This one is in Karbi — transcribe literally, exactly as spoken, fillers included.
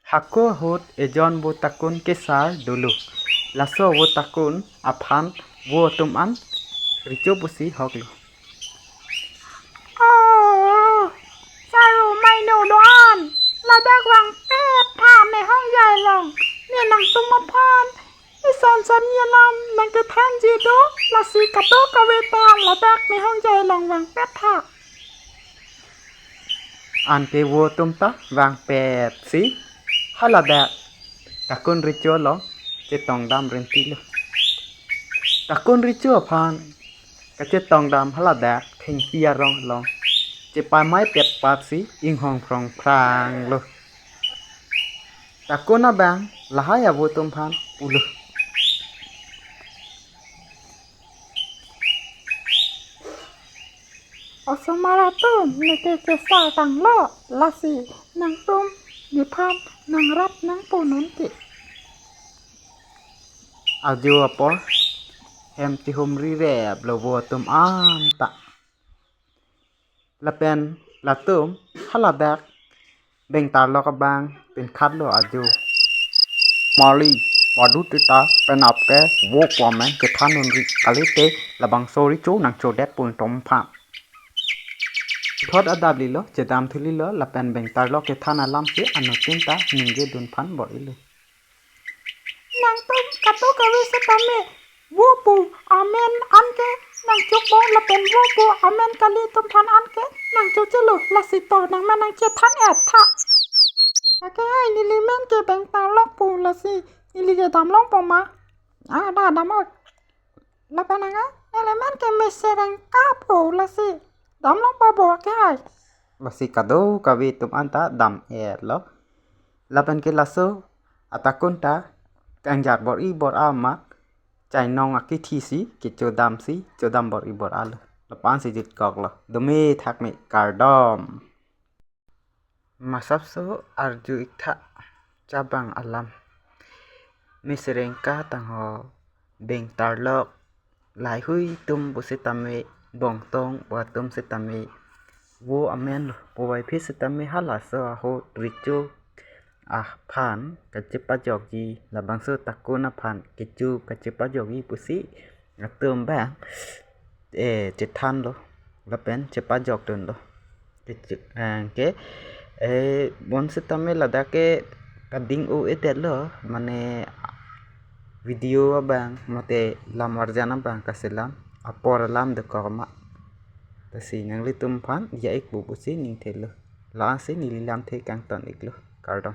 Hako ahut ejon vo takun kesar dolo. Laso vo takun aphan vo atum an recho pusi hoklo. Oh, saru maino do-an. Ladak vangpet tha ne hongjai along. Ne nangtum aphan ison son alam nangkethanji do, lasi kadokave ta ladak ne hongjai along vangpet tha. Anke vo atum ta vangpet si haladak takun recho along chetongdam rentilo. Takun recho aphan kachetongdam haladak thengpi arong along chepamai petpat si inghong phrong phranglo. Takun abang lahai avo atum aphan pulo. Osomar atum, neke kesar tanglo, lasi nangtum nephan nangrap nangpononke. Ajo apor hem chihumri replo vo atum anta. Lapen latum haladak bengtarlok abang pinkhatlo ajo. Mali, badu tita penap ke vo pu amen kethan unri kalite labangso recho nangchodet pu atum aphan. Thot adap lilo, chedam thulilo, lapen bengtarlok kethan alam si anuttin ta ningje dun aphan bor-ilo. Nangtum kadokave setame vo pu amen anke nangchokpo lapen vo pu amen kali atum aphan anke nangchochelo, lasi to nangmen nangchethan-et tha. Ake ai, neli men ke bengtarlok pu, lasi neli ke damlongpo ma? Ah, da damot. Lapen ake, neli men ke Meserengka pu, lasi damlongpo bo ake ai. Lasi kadokave atum anta dam-etlo. Lapen ke laso atakun ta kangjar bor-i bor-a amat chainong akithi si kechodam si chodam bor-i bor-alo. Lapu-an si jitkoklo. Dome thakme, kardom. Masapso arju iktha chabang alam. Meserengka tangho bengtarlok lahai hui atum pu setame, bongtong pu atum setame vo amen lo, puvoiphit setame halaso ahut recho aphan kachepajokji, labangso takun aphan kecho kachepajokji pusi atum abang, eh, chethanlo lapen chepajokdunlo. Kecho, eh, ke, eh, bon setame ladak ke kading-o-edetlo, mane video abang mate lam arjan abang kaselam, apor alam dokok ma. Lasi nanglitum aphan ya-ikpo pusi ningthelo. La-an si neli lamthe kangton-iklo. Kardom.